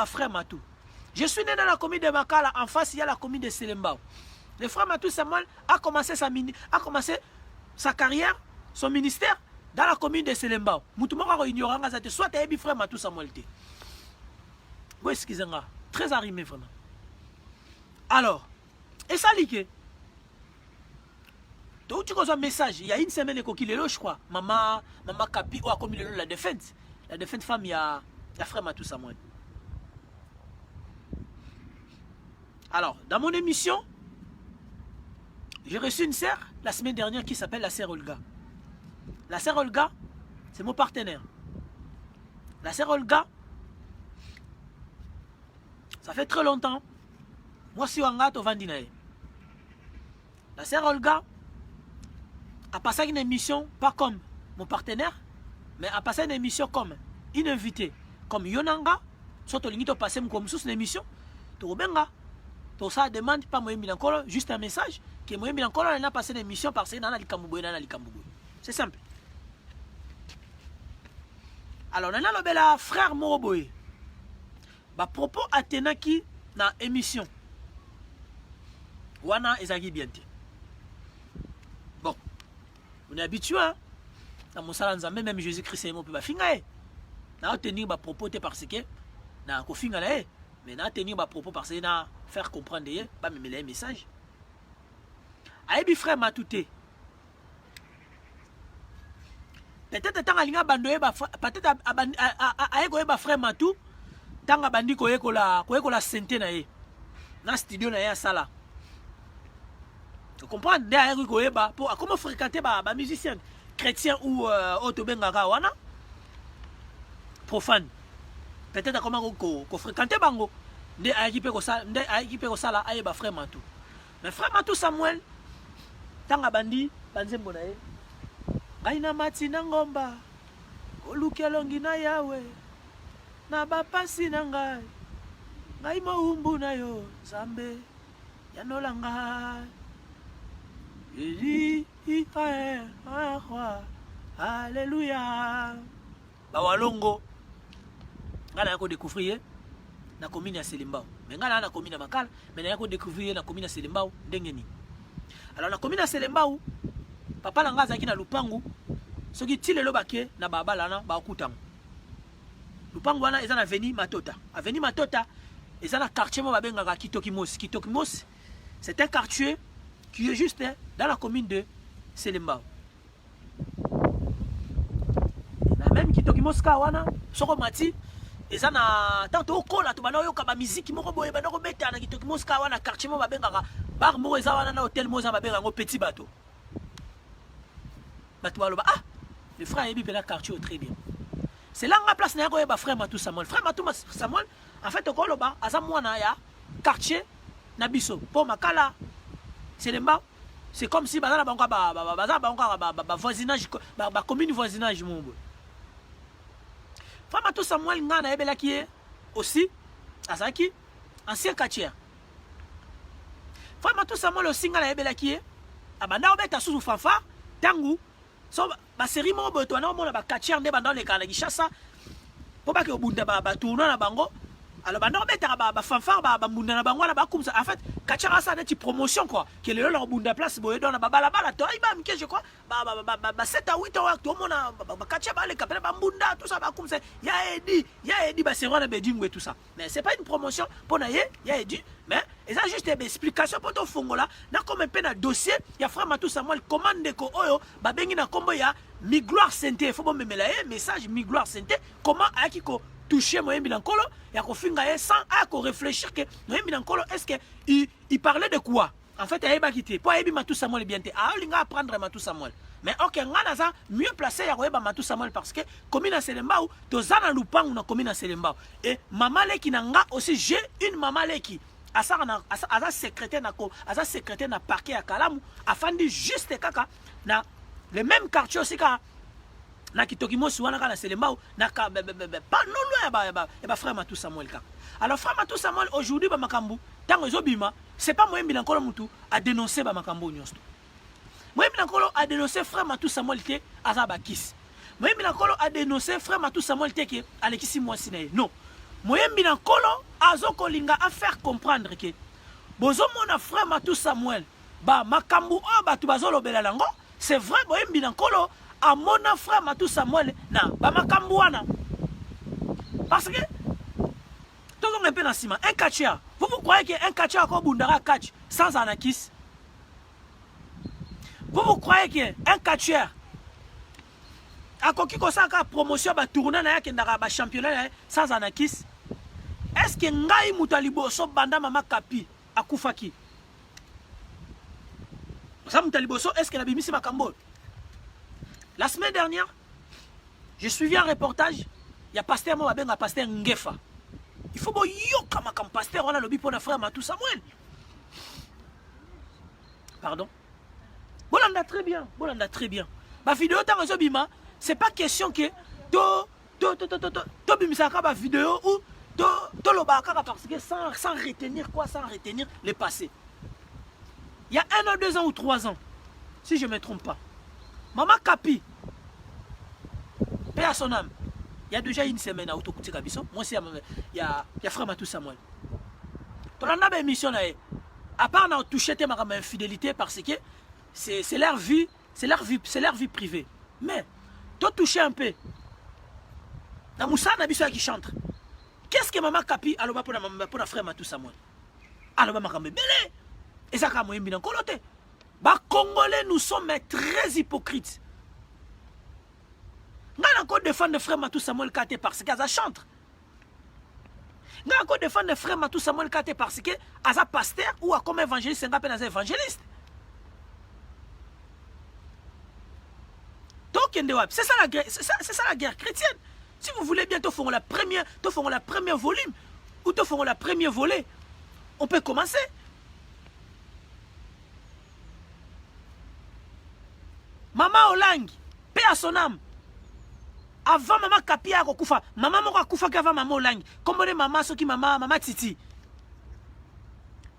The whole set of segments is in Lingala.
Frère Matou. Je suis né dans la commune de Makala, en face il y a la commune de Selembao. Le frère Matou Samuel a commencé sa, mini, a commencé sa carrière, son ministère dans la commune de Selembao. Mutu moko ako ignorer nga te, soit ayebi frère Matou Samuel te. Bo excusez nga, très arrimé vraiment. Alors, esali ke touti kozwa message il y a une semaine ekoki lelo je crois mama mama kapi oyo akomi lelo la défunte la défunte femme ya ya frère Matou Samuel. Alors, dans mon émission, j'ai reçu une sœur la semaine dernière qui s'appelle la sœur Olga. La sœur Olga, c'est mon partenaire. La sœur Olga, ça fait très longtemps. Moi, si wanga tovandi na ye. La sœur Olga a passé une émission, pas comme mon partenaire, mais a passé une émission comme une invitée, comme Yonanga, soit tolingi topase mokolo mosusu na émission, tokobenga, tosala demande pa moyembi na nkolo, juste un message, ke moyembi na nkolo na passé na émission parce que na na likambo boye, na na likambo boye. C'est simple. Alors, nana lobela frère moko boye, ba propos atenaki na émission wana ezalaki bien te. Bon, on est habitué, hein? Na mosala Nzambe, même Jésus Christ ye mo mpe bafinga ye. Na tenir ba propos te parce que na kofinga na ye, mais na tenir ba propos parce que na faire comprendre ye, bamemela ye message. Ayebi frère Matou te. Peut-être ntango alingi abanda oyeba, peut-être aye koyeba frère Matou ntango abandi koyekola koyekola sente na ye na studio na ye asala. Comprendre nde ayaki koyeba mpo akoma fréquenter ba, ba musicien chrétien ou oyo tobengaka wana profane. Peut-être akoma kofréquenter bango nde ayaki mpe kosala, nde ayaki mpe kosala ayeba frère Matou. Mais frère Matou Samuel, ntango abandi banzembo na ye, ngai na mati na ngomba koluka elongi na Yawe na bapasi na ngai, ngai mowumbu na yo Nzambe, yanola ngai. Eli Alléluia. Bawalongo, ngai naya kodécouvrir ye na commune ya Selembao. Mais ngai naya na commune ya Makala, mais naya kodécouvrir ye na commune ya Selembao ndenge nini? Alors na commune ya Selembao, papa na ngai azalaki na lupangu, soki ti lelo bake na babala wana bakutango. Lupangu wana eza na avenue Matota. Avenue Matota eza na quartier moko babengaka Kitokimos. Kitokimos, c'est un quartier qui est juste dans la commune de Selembao. Na même Kitokimos ka wana, soko mati eza na tant tokola to bana oyoka ba musique moko boye bana kobeta na Kitokimos ka wana, quartier moko babengaka bar moko eza wana na hôtel moko eza babengaka yango Petit Bateau. Bato baloba ah, le frère ayebi mpena quartier oyo très bien. C'est là nga place na ya koyeba frère Matou Samuel. Frère Matou Samuel, en fait okoloba aza mwana ya quartier na biso mpo Makala Selembao, c'est comme si baza na bango baza na bango kaka ba voisinage, ba commune voisinage moko boye. Frère Matou Samuel, nga nayebelaki ye aussi azalaki ancien quartier. Frère Matou Samuel aussi, nga nayebelaki ye abanda kobeta susu fanfare ntango so basérie moko boye toanda komona bacatcheurs nde banda olekaka na Kinshasa mpo bake kobunda batournoi na bango. Alors banda kobetaka bafanfare, bambunda na bango wana bakumisa. En fait catcheur asala neti promotion quoi, ke lelo na kobunda place boye. Donc na babalabala toyeba mike, je crois ba 7 à 8 ans, tomona bacatcheurs baleka mpena bambunda, tout ça, bakumisa ya edi ya edi, basérie wana bedingwe, tout ça. Mais c'est pas une promotion mpo na ye ya edi, mais eza juste baexplication mpo tofongola nakoma mpe na dossier ya frère Matou Samuel. Koma ndeko oyo babengi na nkombo ya Migloire Sente, fo bomemela ye message. Migloire Sente, comment ayaki kotouche moyembi na nkolo ya kofinga ye sans aya koréfléchir ke moyembi na nkolo, est ce que il parlait de quoi? En fait ayebaki te mpo ayebi Matou Samuel bien te, aolinga apprendre Matou Samuel. Mais ok, nga naza mieux placé ya koyeba Matou Samuel parce que commune ya Selembao, toza na lupangu na commune ya Selembao et mama leki na nga aussi, j'ai une mama leki asaka na aza secrétaire na aza secrétaire na parquet ya Kalamu, afandi juste kaka na le même quartier aussi, kaka na Kitoki Mosi wana, kaka na Selembao, na pas non loin ya ba frère Matou Samuel kaka. Alors frère Matou Samuel, aujourd'hui bamakambo ntango ezobima, c'est pas moyembi na nkolo mutu adénonce bamakambo oyo nyonso. Moyembi na nkolo adénonce frère Matou Samuel te aza bakisi. Moyembi na nkolo adénonce frère Matou Samuel te ke alekisi mwasi na ye, non. Moyembi na Nkolo azokolinga a faire comprendre que bozomona frère Matou Samuel ba makambo oyo bato bazolobela nango, c'est vrai boyembi na Nkolo amona frère Matou Samuel na ba makambo wana. Parce que tozonga mpe na nsima, un catcheur, vous vous croyez que un catcheur akobundaka catch sans anakis? Vous vous croyez que un catcheur akoki kosala kaka promotion ya batourne na ye, akendaka bachampionnat na ye sans anakis? Est ce que ngai moto ya liboso banda mama Kapi akufaki, oza moto ya liboso, est ce que nabimisi makambo oyo? La semaine dernière, j'ai suivi un reportage ya pasteur moko babenga pasteur Ngefa. Il faut boyoka makambo pasteur wana alobi mpona frère Matou Samuel. Pardon, bolanda très bien, bolanda très bien bavideo ntango ezobima. C'est pas question que to to to to to tobimisaka bavideo ou to tolobaka kaka parce que sans retenir quoi, sans retenir le passé. Il y a 1 an, 2 ans ou 3 ans, si je me trompe pas, mama Kapi, paix à son âme, il y a déjà une semaine autokotika biso, mwasi ya frère Matou Samuel, tolanda baémission na ye. À part na touché te makambo ya infidélité, parce que c'est leur vie, c'est leur vie, c'est leur vie privée, mais to touché un peu na mosala na biso ya kichantre. Qu'est-ce que mama Kapi aloba mpona frère Matou Samuel? Aloba makambo ebele. Eza kaka moyembi na Nkolo te. Bacongolais, nous sommes très hypocrites. Ngai nako défendre frère Matou Samuel ka te parce que aza chantre. Ngai nako défendre frère Matou Samuel ka te parce que aza pasteur ou akoma évangéliste. Nga mpe naza évangéliste. Tokende wapi? C'est ça la guerre, c'est ça, ça la guerre chrétienne. Si vous voulez bien, tofongola première, tofongola premier volume ou tofongola premier volet, on peut commencer. Mama Olangi, paix à son âme, avant mama Kapi akokufa, mama moko akufaki avant mama Olangi, kombone mama soki mama Titi,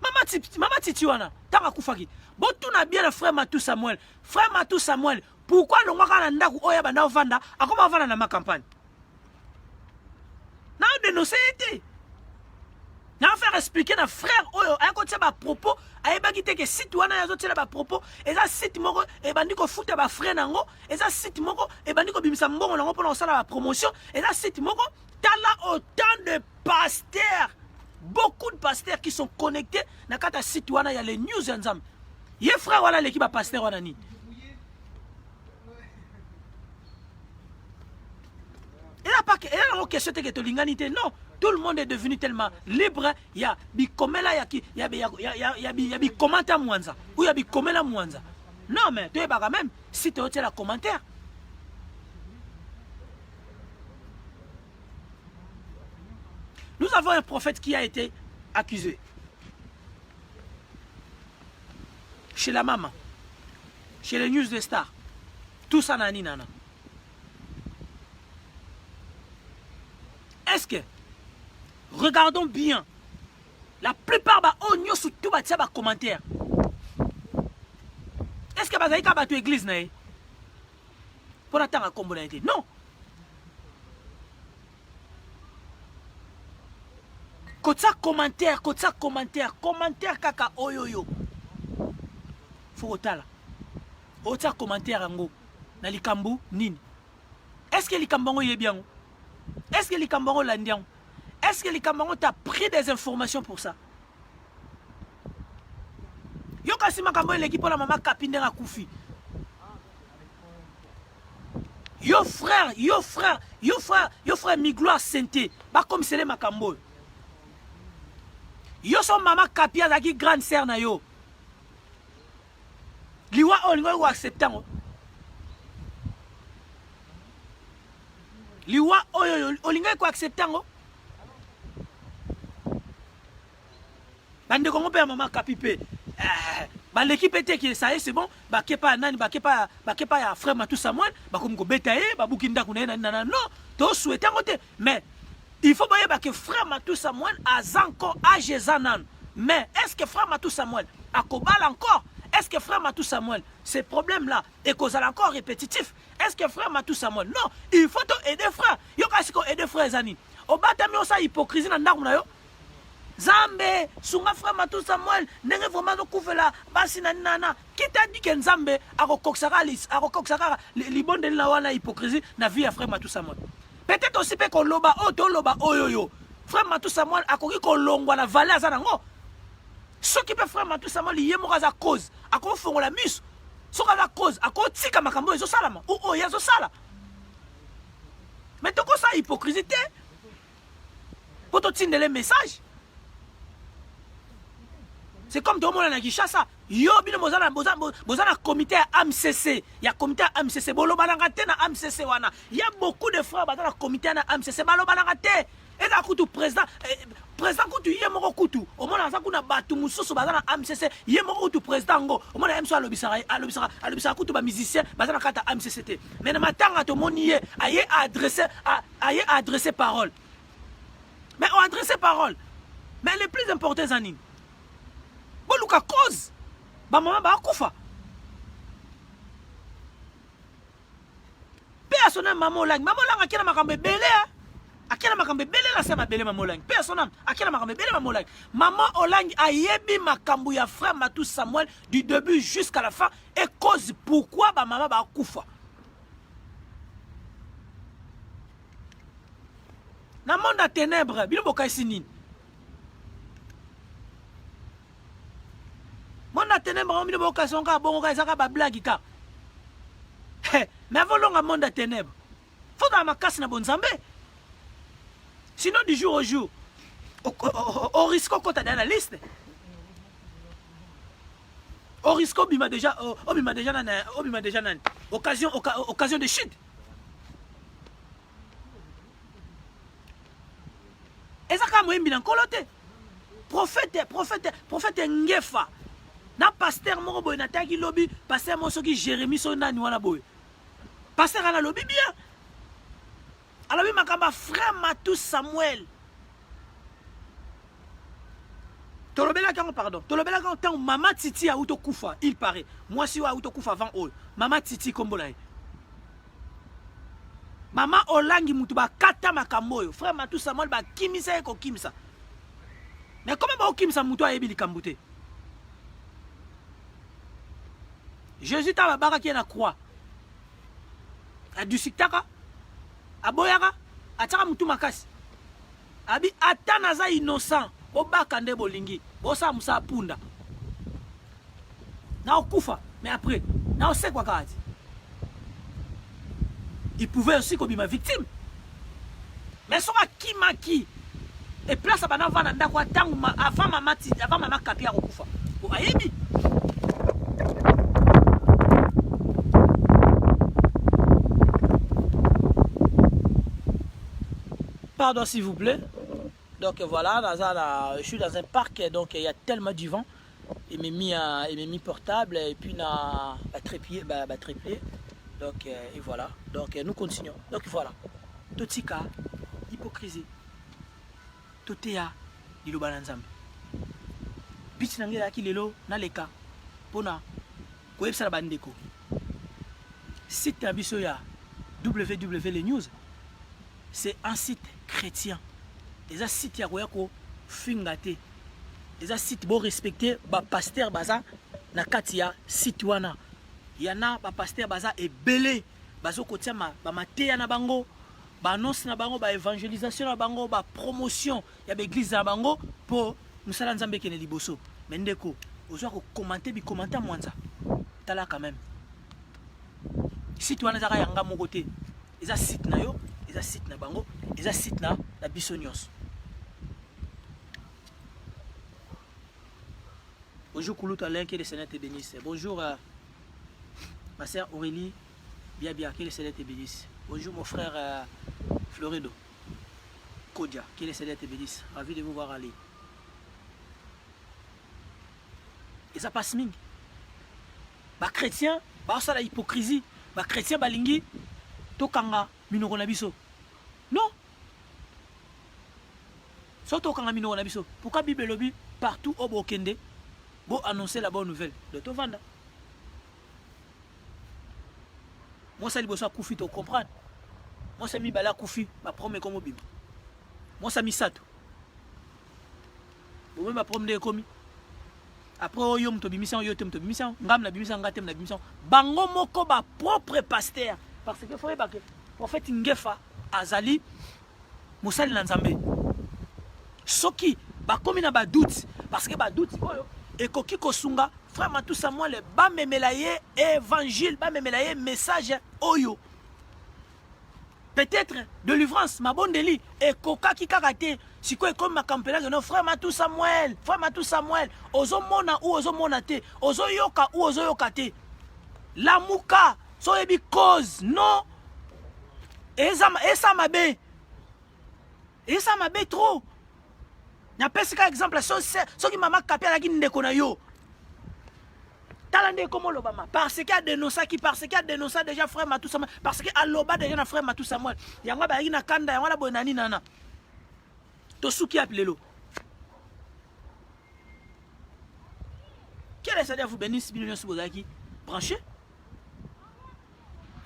mama Titi, mama Titi wana ntango akufaki, botuna bien na frère Matou Samuel. Frère Matou Samuel, pourquoi alongwaka na ndako oyo abanda ovanda, akoma ovanda na macampagne? Na dénonce ye te, na faire expliquer na frère oyo akotia bapropos. Ayebaki te ke site wana azotiela bapropos eza site moko ebandi kofuta bafrais nango, eza site moko ebandi kobimisa mbongo nango mpona kosala bapromotion, eza site moko. Tala, autant de pasteurs, beaucoup de pasteurs qui sont connectés na kati ya site wana ya les news ya Nzambe. Ye frère wana aleki bapasteur wana nini? Eza pas eza nango question te ke tolingani te. Non, tout le monde est devenu tellement libre ya bikomela ya, ya, ya, ya, ya, ya, ya bikomanta mwanza ou ya bikomela mwanza. Non, mais toyebaka même si toyotiela commentaire. Nous avons un prophète qui a été accusé chez la maman, chez les news de stars, tout ça nani nana. Est-ce que, regardons bien, la plupart ba oyo nyonso tout batia bacommentaire, est ce que bazali kaka bato église na ye mpo na ntanga nkombo na ye te? Non. Kotia commentaire, kotia commentaire, commentaire kaka oyo oyo fo kotala otia commentaire yango na likambo nini. Est ce que likambo yango oyebi yango? Est ce que likambo yango olandi yango? Est ce que likambo yango t'as pris des informations pour ça? Yo kasi makambo eleki mpona mama Kapi ndenge akufi. Yo frère, yo frère, yo frère, yo frère Migloire Sente, bakomisele makambo oyo. Yo so mama Kapi azalaki grande sœur na yo, liwa oyo olingi koaccepte yango? Liwa oyo olingaki koaccepte yango? Bandeko ngo mpe ya mama Kapi mpe baleki mpe te ke ça y est, c'est bon, bakepa ya nani, bakepa ya frère Matou Samuel, bakomi kobeta ye, babuki ndako na ye nani nana. Non, tosouhaite yango te, mais il faut boyeba ke frère Matou Samuel aza encore age eza nanu. Mais est ce que frère Matou Samuel akobala encore? Est ce que frère Matou Samuel, ces problèmes là ekozala encore répétitif? Est ce que frère Matou Samuel? Non, il faut to aider frère. Yo kasi ko aider frère eza nini? Obatami osala hypocrisie na ndako na yo. Nzambe sunga frère Matou Samuel ndenge vraiment azokufela basi na nana. Qui t'a dit que Nzambe akokokisa kaka akokokisa kaka libondeli na wana hypocrisie na vie ya frère Matou Samuel? Peut-être aussi pe koloba oyo toloba oyo yo. Frère Matou Samuel akoki kolongwa na vallée aza nango. Soki pe frère Matou Samuel ye moko aza cause, akofongola miso. Soki aza cause, akotika makambo oyo ezosalama ou oyo ye azosala. Mais tokosala hypocrisie te mpo totindele message. C'est comme tomona na Kinshasa, yo bino boza na boza boza na comité ya AMCC, ya comité ya AMCC bolobanaka te na AMCC wana. Il y a beaucoup de frères baza na comité na AMCC balobanaka te. Eza kutu président eh, président kutu ye moko kutu omona aza kuna bato mosusu baza na AMCC ye moko kutu président yango omona ye mosusu alobisaka alobisaka alobisaka kutu ba musicien baza na kati ya AMCC te mais na matanga tomoni ye aye adresse aye adresse parole mais o adresse parole mais le plus important eza nini boluka cause bamama bakufa Mpe ya son ame mama olangi mama olangi akela makambo ebele eh. Akela makambo ebele na se mabele mama olangi mpe ya son ame akela makambo ebele mama olangi mama olangi ayebi makambo ya frère Matou Samuel du début jusqu'à la fin et cause pourquoi ba mama bakufa na monde ya ténèbres bino bokaisi nini Monde ya ténèbres yango bino bokasi yango kaka bongo kaka eza kaka ba blague kaka. Mais avant longa monde ya ténèbres, faut ozala makasi na bonzambe. Sinon du jour au jour, o risque okota deja na liste. O risque obima déjà obima déjà nani obima déjà nani occasion occasion de chute. Eza kaka moyembi na nkolo te. Prophète, prophète, prophète Ngefa. Na pasteur moko boye nataki lobi, pasteur moko soki Jérémie soki nani wana boye. Pasteur ana lobi bien. Alobi makambo ya frère Matou Samuel. Tolobelaki yango pardon. Tolobelaki yango ntango mama Titi auto kufa, il paraît. Mwasi oyo auto kufa avant oyo. Mama Titi kombo na ye. Mama Olangi mutu bakata makambo oyo. Frère Matou Samuel bakimisa ye kokimisa. Mais comment bakokimisa mutu ayebi likambo te? Jésus ta babakaki ye na croix. Adusiktaka, aboyaka, atiaka mutu makasi. Abi ata naza innocent, bobaka nde bolingi, bosala mosala punda. Nakokufa, mais après, nakosekwa kaka ti. Il pouvait aussi kobima victime. Mais soki akimaki, et place abanda kovanda ndako ntango avant mama avant mama Kapi akokufa. Bo ayebi. Pardon s'il vous plaît. Donc voilà, dans je suis dans un parc, donc il y a tellement du vent. Il m'a mis un, il m'a mis portable et puis na ba trépied, ba, ba trépied. Donc et voilà. Donc nous continuons. Donc voilà. Totika hypocrisie. Toteya liloba na Nzambe. Biti na ngai ezalaki lelo naleka mpona koyebisa na bandeko site na biso ya www le news c'est un site chrétien eza site ya koya kofinga te eza site bo respecter ba pasteur baza na kati ya site wana yana ba pasteur baza ebele bazo kotia ba mateya na bango ba annonce na bango ba evangelisation na bango ba promotion ya ba eglise na bango po mosala Nzambe ekende liboso mais ndeko ozwa ko commenter bi commenter mwanza tala quand même site wana ezaka yanga moko te eza site na yo eza site na bango eza site na, na biso nyonso Bonjour Kouloutou Alain, que le Seigneur te bénisse. Bonjour euh, ma sœur Aurélie Biabia, que le Seigneur te bénisse. Bonjour mon frère euh, Florido Kodia, que le Seigneur te bénisse. Ravi de vous voir aller. Eza pasi mingi. Ba chrétiens basala hypocrisie, ba chrétiens balingi tokanga minoko na biso. Non. So tokanga minoko na biso. Pourquoi Bible elobi partout oyo bokende bo annoncer la bonne nouvelle? Donc tovanda. Mwasi ya liboso akufi to comprendre. Mwasi ya mibale akufi, ba problème ekomi obima. Mwasi ya misato. Bomoni ba problème nde ekomi. Après oyo moto obimisi yango, yo te moto obimisi yango, ngai nabimisi yango, ngai te nabimisi yango. Bango moko ba propre pasteur. Parce que faut yeba que prophète Ngefa azali mosali na Nzambe. Soki bakomi na ba doute, parce que ba doute oyo ekoki kosunga frère Matou Samuel bamemela ye évangile, bamemela ye message oyo. Peut-être delivrance mabondeli ekokaki kaka te sikoyo ekomi makambo mpenza no frère Matou Samuel, frère Matou Samuel, ozomona ou ozomona te, ozoyoka ou ozoyoka te. Lamuka, so oyebi cause non eza esa mabe. Eza mabe trop. Napesi ka exemple soki mama Kapi alaki ndeko na yo. Tala nde ekoma olobama parce que adenosaki parce que adenosa déjà frère Matou Samuel parce que aloba déjà na frère Matou Samuel yango bayaki na kanda yango na boye na nini nana tosuki yapi lelo. Que le Seigneur vous bénisse bino nyonso bozalaki branché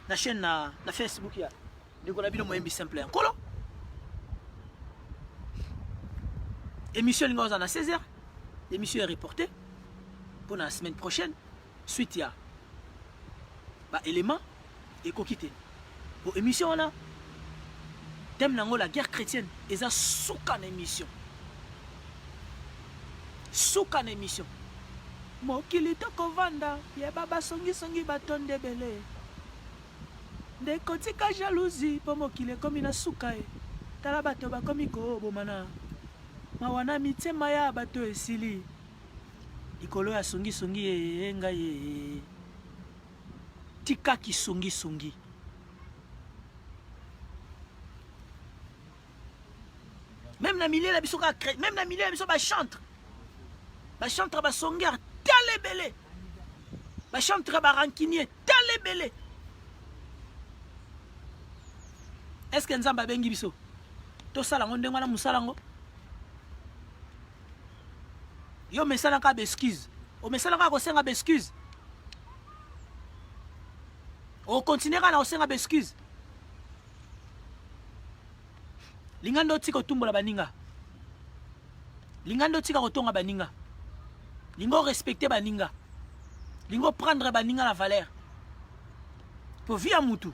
na chaîne na, na Facebook ya ndeko na bino moyembi simple ya nkolo. Émission elinga ozala na 16h, émission est reportée pour la semaine prochaine suite ya ba élément ekoki te po émission wana thème nango la guerre chrétienne eza suka na émission, suka na émission. Mokili tokovanda yeba basongisongi batonde ebele ndeko tika jalousie po mokili ekomi na suka e tala bato bakomi kobomana mawa na mitema ya bato esili likolo ya songisongi e ngai e tika kisongisongi. Même na milieu na biso kaka, même na milieu na biso ba chantre, ba chantre ba songeur tala ebele, ba chantre ba rancunier tala ebele. Est-ce que Nzambe abengi biso tosala yango ndenge wana mosala yango? Yo mesala kaka ba excuse, omesala kaka kosenga ba excuse, okontinue kaka na kosenga ba excuse. Linga nde otika otumbola baninga, linga nde otika kotonga baninga, linga orespecte baninga, linga oprendre baninga na valeur. Po vie ya mutu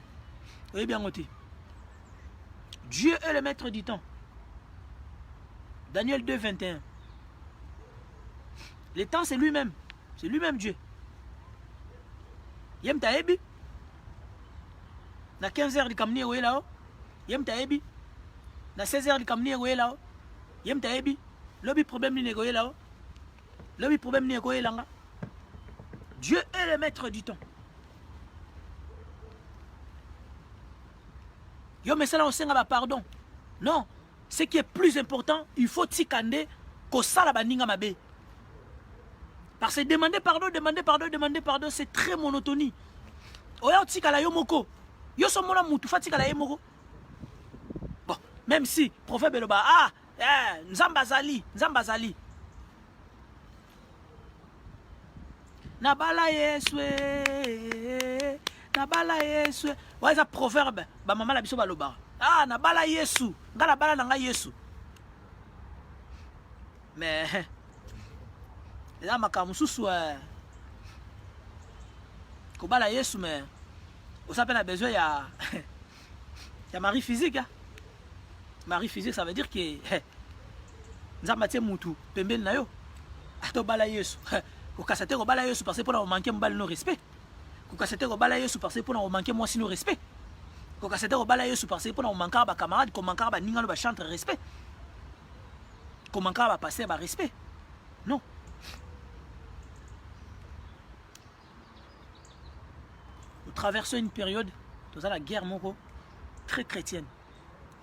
oyebi yango te. Dieu est le maître du temps. Daniel 2, 21. Le temps c'est lui-même, c'est lui-même Dieu. Ye moto ayebi na 15 heures likambo nini ekoyela yo, ye moto ayebi na 16 heures likambo nini ekoyela yo, ye moto ayebi lobi problème nini ekoyela yo, lobi problème nini ekoyela nga. Dieu est le maître du temps. Yo mesala osenga ba pardon. Non, ce qui est plus important, il faut tika nde kosala baninga mabe. Parce que demander pardon, demander pardon, demander pardon, c'est très monotonie. Oya otikala yo moko. Yo so mona mutu fa tikala ye moko. Bon, même si prophète beloba ah, eh, Nzambe azali, Nzambe azali. Nabala Yesu, eh, nabala Yesu. Wa eza proverbe ba mama na biso balobaka. Ah, nabala Yesu, nga nabala na nga Yesu. Mais eza makambo mosusu eh, kobala Yesu mais oza mpe na besoin ya ya mari physique hein? Mari physique ça veut dire que eh, Nzambe atie mutu pembeni na yo ata obala Yesu kokasa te kobala Yesu parce que mpona komanke mobali no respect, kokasa te kobala Yesu parce que mpona komanke mwasi no respect, kokasa te kobala Yesu parce que mpona komankaka ba camarade, komankaka baninga no ba chantre respect, komankaka ba pasteur ba respect. Non, nous traversons une période toza la guerre moko très chrétienne.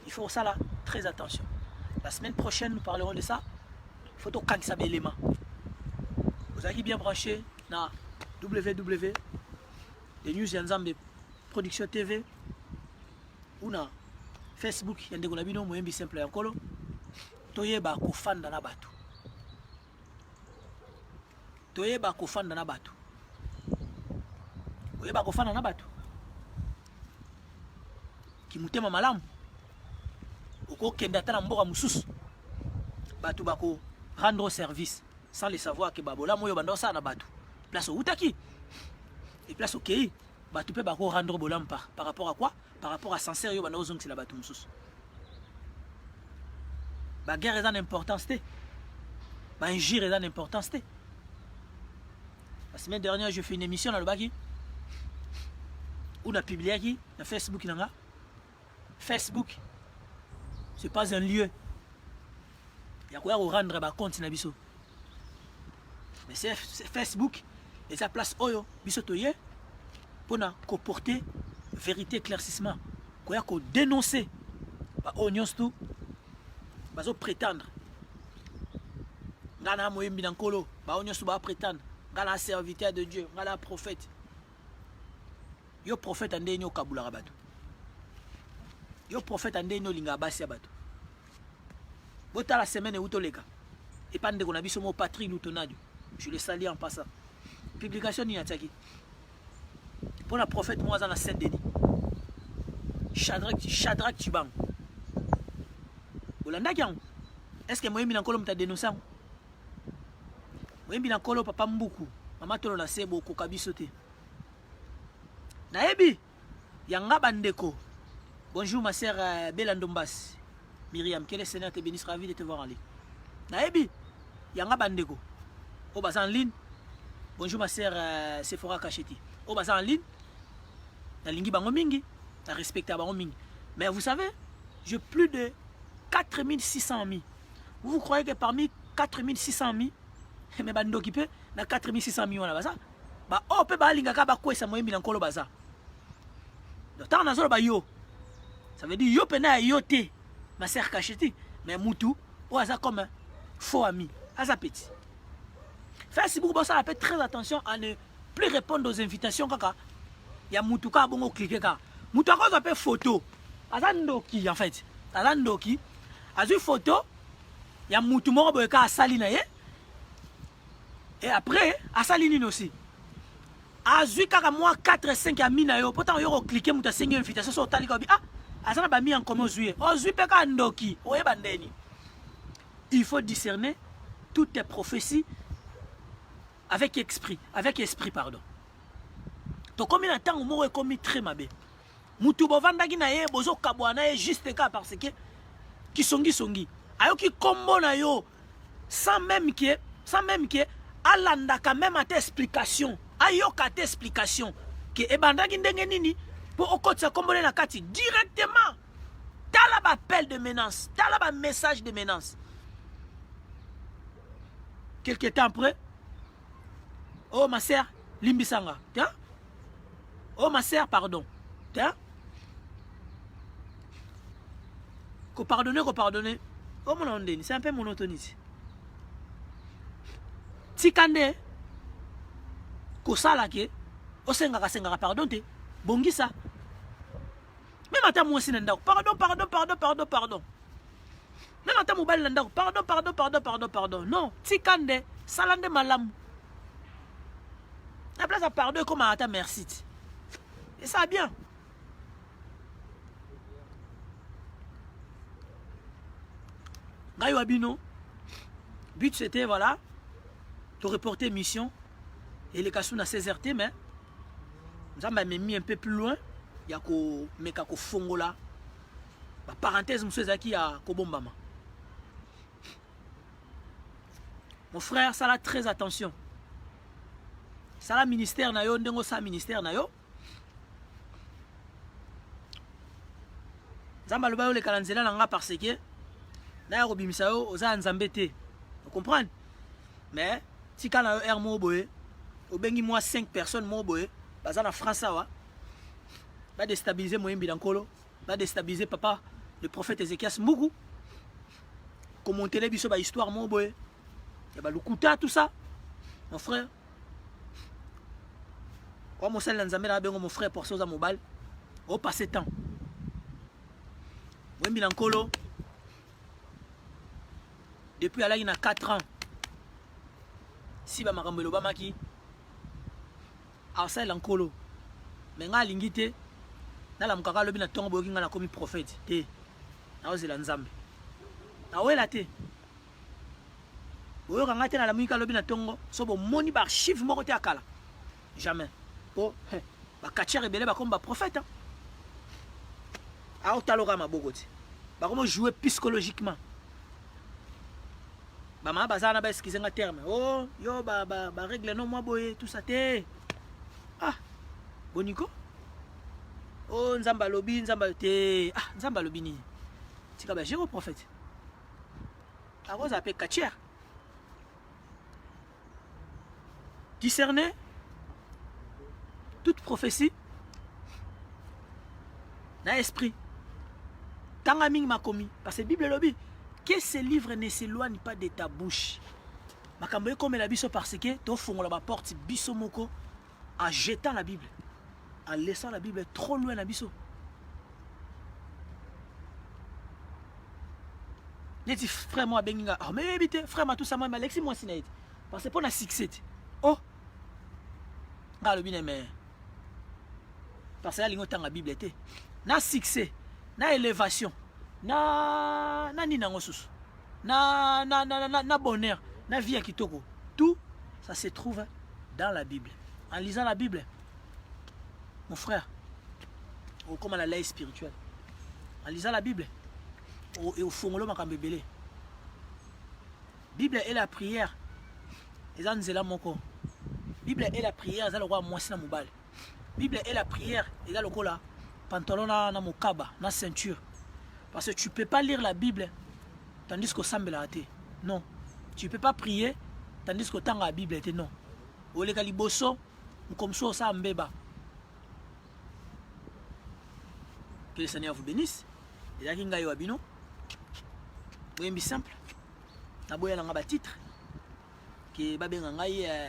Il faut ça là très attention. La semaine prochaine nous parlerons de ça. Il faut tokangisa belema. Vous avez bien branché na www de News ya Nzambe Production TV ou na Facebook ya ndeko na bino moyembi simple ya nkolo. Toyeba kofanda na bato, toyeba kofanda na bato, oyeba kofanda na bato kimutema malamu. Okokende ata na mboka mosusu, bato bako rendre service sans le savoir que babolamu oyo banda osala na bato place owutaki et place okei, bato mpe bako rendre bolamu par rapport à quoi? Par rapport à sincère yo banda ozongisela bato mosusu. Baguerre eza na importance te, bainjure eza na importance te. La semaine dernière, je fais une émission, nalobaki ou na publiaki na Facebook na nga. Facebook, c'est pas un lieu ya koya korendre bacompte na biso, mais c'est Facebook eza place oyo biso toye mpona koporter vérité, éclaircissement, koya kodénoncer baoyo nyonso tu bazoprétendre ngai na moyembi na Nkolo, baoyo nyonso baprétendre ngai na serviteur de Dieu, ngai na prophète. Yo prophète ndeni okabulaka bato? Yo prophète ndeni olingaka basi ya bato? Botala semaine euti oleka epa ndeko na biso mo Patrik Lutonadio, je le salue en passant, publication nini atiaki mpona prophète moko aza na Saint Denis, Shadrach Chibango. Bolandaki yango? Est ce que moyembi na Nkolo moto adénonce yango? Moyembi na Nkolo, papa Mbuku, mama tolo na se, bokoka biso te. Nayebi yanga bandeko. Bonjour ma sœur Bella Ndombas Myriam, que le Seigneur te bénisse, ravi de te voir en ligne. Nayebi yanga bandeko oyo baza en ligne. Bonjour ma sœur Sephora Kacheti. Oyo baza en ligne, nalingi bango mingi, na respecte bango mingi, mais vous savez, j'ai plus de 4600 amis. Vous, vous croyez que parmi 4600 amis, mais bandoki mpe na 4600 amis wana baza, baoyo mpe balingaka bakwesa moyembi na Nkolo baza. Donc ntango nazoloba yo, ça veut dire yo mpena ya yo te, ma sœur Kacheti, mais mutu oyo aza comme un faux ami aza petit. Facebook, bosala mpe très attention à ne plus répondre aux invitations kaka ya mutu kaka bongo. Clique kaka, mutu akozwa mpe photo, aza ndoki en fait, aza ndoki, azwi photo ya mutu moko boye kaka, asali na ye et après asali nini aussi? Azwi kaka mwa 4 5 ami na yo, mpo ntango yo kocliquer, moto asengi invitation, so otali kaka, ah, aza na bami en commun, ozwi ye, ozwi mpe kaka ndoki. Oyeba ndeni il faut discerner toutes tes prophéties avec esprit, avec esprit pardon. Tokomi na ntango moko ekomi très mabe. Mutu bovandaki na ye, bozokabwana na ye juste kaka parce que kisongisongi, ayoki nkombo na yo sans même que alandaka même ata explication, ayoka te explication ke ebandaki ndenge nini mpo okotisa nkombo ne na kati directement. Tala baappel de menace, tala bamessage de menace. Quelque temps après: «Oh ma sœur, limbisanga te. Oh ma sœur, pardon te.» Kopardonner, kopardonner, omona ndeni, c'est un peu monotonise. Tika nde kosala ke osengaka sengaka pardon te, bongisa. Même ata mwasi na ndako, pardon, pardon, pardon, pardon, pardon. Même ata mobali na ndako, pardon, pardon, pardon, pardon, pardon. Non, tika nde, sala nde malamu. Na place ya pardon ekóma ata merci ti, et ça bien. Ngai wa bino, but c'était, voilà, de reporter mission eleka su na 16 heures te, mais Nzambe amemi un peu plus loin ya komeka kofongola baparenthèse mosusu ezalaki ya kobombama. Mon frère, sala très attention. Sala ministère na yo ndenge osala ministère na yo. Nzambe aloba yo oleka na nzela na nga parce que naya kobimisa yo, oza ya Nzambe te, ocomprendre? Mais tika na yo aire moko boye, obengi mwa 5 personnes moko boye baza na France awa, badéstabiliser moyembi na Nkolo, badéstabiliser papa le prophète Ézéchias Mbuku, komontele biso bahistoire moko boye ya balukuta, tout ça. Mon frère, wa mosali na Nzambe, na bengo mon frère porso, oza mobali, opasse temps. Moyembi na Nkolo, depuis alaki na 4 ans, si bamakambo elobamaki, asalela Nkolo. Me ngai alingi te nalamukaka alobi na ntongo boyoki ngai nakomi prophète te. Naozela Nzambe. Nawela te. Boyoka ngai te nalamuki kaka lobi na tongo so bomoni ba archive moko te ya kala. Jamais. Po ba catcheur ebele bakomi ba prophète. Hein? Aotaloka maboko te. Bakomi jouer psychologiquement. Ba mama baza na ba excuse nga terme. Oh, yo ba ba, ba règle non moi boye tout ça te. Ah. Boniko? Oh, Nzambe alobi, Nzambe te. Ah, Nzambe alobi nini? Tika ba jero prophète. Akoza pe catcheur. Discerner toute prophétie na esprit. Tanga mingi makomi parce que Bible elobi que ce livre ne s'éloigne pas de ta bouche. Makambo ekomela biso parce que tofongola ba porte biso moko en jetant la Bible, en laissant la Bible trop loin na biso. Neti frère moi abengi nga, oh mais yebi te, frère Matusa moi alexi mwasi na ye te. Parce que mpo na succès te. Oh nga alobi na mais parce que alingi otanga Bible te. Na succès, na élévation, na na nini yango susu. Na na na na, na bonheur, na vie ya kitoko. Tout ça se trouve dans la Bible. En lisant la Bible, mon frère, okoma na lait spirituel. En lisant la Bible, ofongolo makambo ebele. Bible et la prière eza nzela moko. Bible et la prière eza lokola mwasi na mobali. Bible et la prière eza lokola pantalon na, na mokaba na ceinture. Parce que tu peux pas lire la Bible tandis que osambelaka te. Non. Tu peux pas prier tandis que otangaka la Bible te. Non. Oleka liboso mokomosu osala mbeba. Que le Seigneur vous bénisse. Ezalaki ngai wa bino. Boyembi simple. Naboya nanga ba titre ke babenga ngai euh,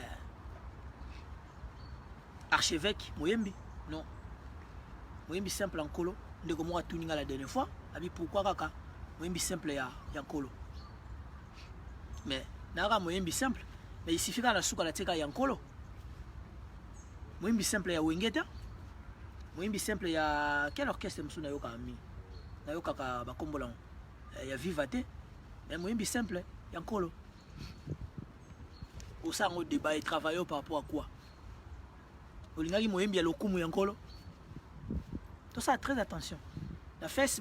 archevêque moyembi. Non. Moyembi simple en nkolo. Ndeko moko atuni nga la dernière fois, abi pourquoi kaka moyembi simple ya ya nkolo. Mais naka moyembi simple, mais il suffit kaka na suka na tika ya nkolo. Moyembi simple ya Wenge te. Moyembi simple ya quel orchestre mosusu nayokaka mingi? Nayokaka bakombo lango ya Viva te. Mais moyembi simple ya nkolo. Osala yango débat et travailler par rapport à quoi? Olingaki moyembi ya lokumu ya nkolo? Tosala très attention. Na Facebook.